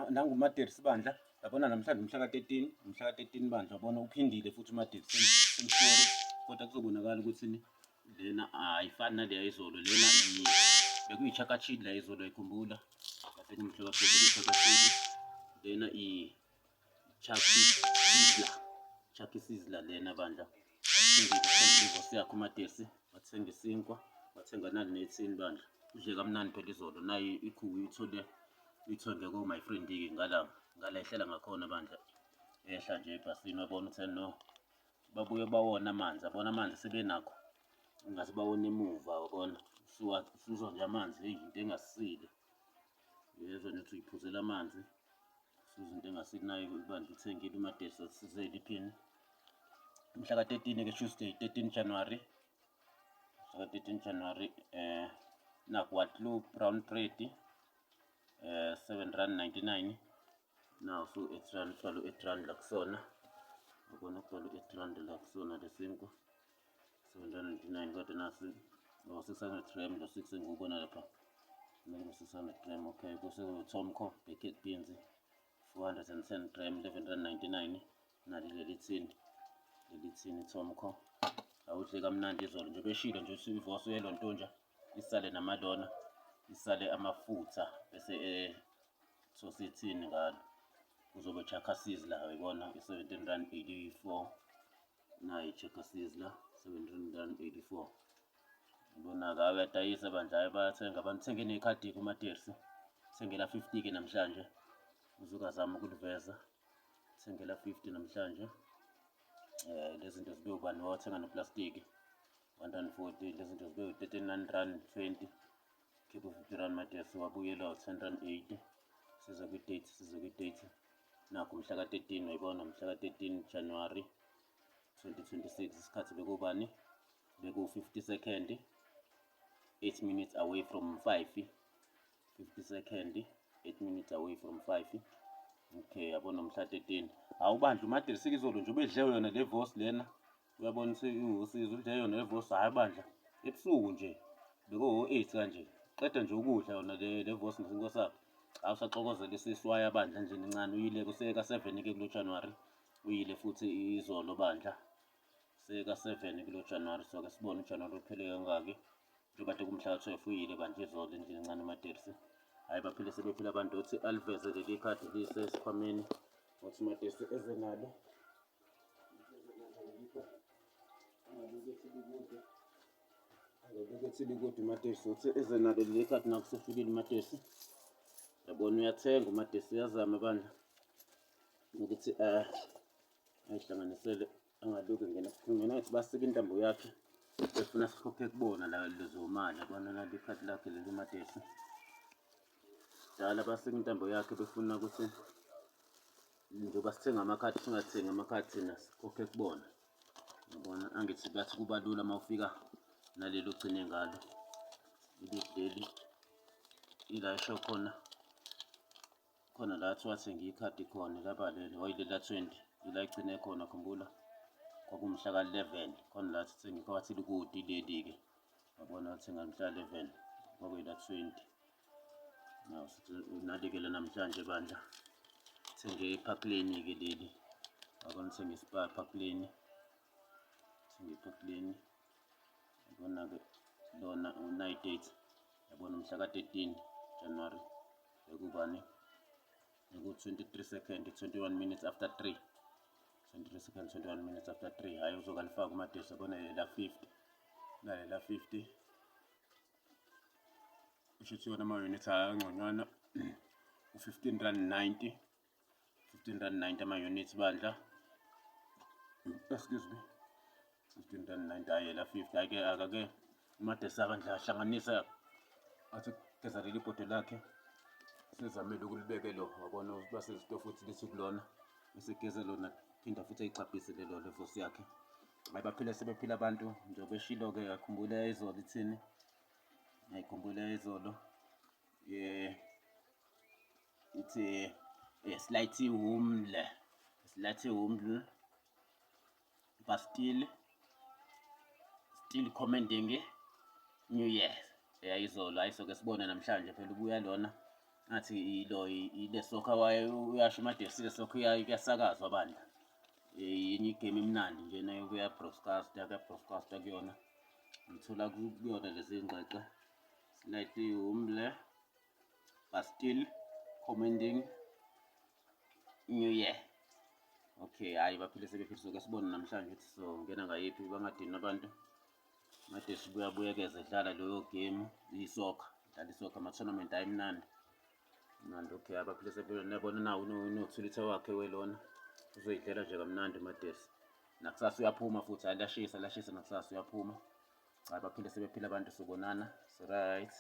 Nangu uMaderi bandla, yabona namhlanje umhla ka-13, umhla ka-13 bandla, yabona uphindile futhi uMaderi, same story, kodwa kuzobonakala ukuthi lena ayifani naleya izolo. Lena bekuyi-chakachili la izolo, ayikhumbula kahle kumhla ka-13, lena i-chucky sizzler, chucky sizzler lena bandla. Ivosi yakhe uMadesi, wathenga isinkwa, wathenga nali nethini bandla, udle kamnandi phela izolo. Nayi ikhuku uyithole, uyithenge ko-my friend-ke ngala ngala ehlela ngakhona bandla, ehla nje ebhasini, wabona ukuthi no babuye bawona amanzi, abona amanzi sebenakho ngathi bawona emuva, wabona usuzwa nje amanzi, heyi, into engasile, uyezwa nje ukuthi uyiphuzela amanzi. Suza into engasile nayo ibandla, uthengile uMadesi, asizele iphini. Mhla ka-13 ke, Tuesday 13 January, mhla ka-13 January, naku Watloo brown bread, R7.99. Nawu su R8, kubhalwe R8 la kusona, ubona kubhalwe R8 la kusona lesinkwa, 799, kodwa nasi ngo 600 gram lo 6 engiwubona lapha ngo 600 gram. Okay, kuse Tomco baked beans, 410 gram, 11.99. Nali leli thini, leli thini Tomco. Awudle kamnandi izolo nje, beshilo nje ukuthi ivoso yelontonja isale namalona, isale amafutha, bese sosithini ngalo, kuzobe chaka sizzler, uyibona i-R17.84, nayi chaka sizzler, 17.84. Ubona-ke, uyadayisa bandla, hayi bayathenga abantu. Thenge nekhadi-ke uMatersi, thengela 50-ke namhlanje, uzokazama ukuliveza, thengela 50 namhlanje. Lezi zinto zibe ubani, wawathenga noplastiki 140, lezi zinto zibe u-R39.20, khipha u-R50 Matersi, wabuyelwa u-R10.80. Size kwi-date, size kwi-date, nakho mhla ka-13, wayibona mhla ka-13 January 2026, isikhathi bekubani, beku-50 second 8 minutes away from 5, 50 second 8 minutes away from 5. Okay, yabona mhla 13. Awubandla uMadelisi izolo nje ubedle yona le voice lena, uyabona usizo, udle yona le voice. Hhayi bandla, ebusuku nje bekuwo-8 kanje, qeda nje ukudla yona le voice nesinkwa sakhe, awusaxokozela isisu, waya bandla endlini encane, uyile kuseka 7 ke kulo January, uyile futhi izolo bandla, seka 7 kulo January. So ke sibone uJanuary uphele kangaki, njengoba kade kumhla ka-12, uyile bandla izolo endlini encane uMatersi. Hhayi, baphile sebephila abantu. Uthi aliveze leli khadi lisesikhwameni, wathi uMatersi eze nalo, angaluke likude uMatersi, uthi eze nalo leli khadi. Naku sefikile uMatersi, yabona uyathenga uMatersi, uyazama bandla ukuthi ayihlanganisele, angaluke ngena ngena ngathi basika intambo yakhe, befuna sikhokhe kubona la lezo mali. Yabona nali ikhadi lakhe leli uMadesi, dala basika intambo yakhe, befuna ukuthi njengoba sithenga amakhadi, singathengi amakhadi thina, sikhokhe kubona, yabona. Angithi bathi kuba lula uma ufika naleli ugcine ngalo leli, ila esho khona khona la thiwa thenga ikhadi khona laba leli wayilela 20, ila igcine khona. Khumbula kwakumhla ka-11, khona la thenga, kwathi likude leli-ke, yabona, wathenga mhla 11, kwakuyila 20. Nawu nali-ke namhlanje bandla, thenge eParklane-ke leli, yabona, thenge iSpar Parklane, thenge eParklane, yabona-ke lona unayi date, yabona umhla ka-13 January, bekubani, beku-23 second 21 minutes after 3, 23 second 21 minutes after 3. Hhayi, uzokalifaka uMadesi, yabona lela 50, nalela 50, kusho ukuthi yona ama-units angconywana u-R15.90, R15.90 ama-units bandla, excuse me, R15.90. Hhayi, la 50, hhayi-ke akake uMadesi abandla ahlanganisa, athi geza leli bhodo lakhe, sezamile ukulibeke lo, wabona basezitofu futhi lithi kulona, bese geza lona, phinda futhi ayixabhise lelo levosi yakhe. Hayi, baphile sebephila abantu njengoba eshilo-ke. Akhumbule izolo ithini, ngiyikhumbula izolo, ithi slightly humble, slightly humble, but still commending new year eyayizolo. Hayi, soke sibone namhlanje phela ubuya lona. Ngathi ilo ile soccer waye uyasho uMadesi, ile soccer kuyasakazwa bandla. Yenye igame emnandi nje nayo kuya-broadcast, kuya-broadcast kuyona. Ngithola kuyona lezi ngxexhe. Slightly humble but still commending New Year. Okay, hhayi baphile sebephile, soke sibone namhlanje ukuthi songena ngayiphi, bangadinwa abantu. Madesi buyabuyekeza edlala leyo game i-soccer, dlala i-soccer, ama-tournament ayimnandi. Mnandi, okay, abaphile sebephile. Niyabona nawu unothulitha wakhe welona. Uzoyidlela nje kamnandi uMadesi. Nakusasa uyaphuma futhi, hhayi liyashisa, liyashisa nakusasa uyaphuma. Cha, baphile sebephila abantu, sobonana. So right.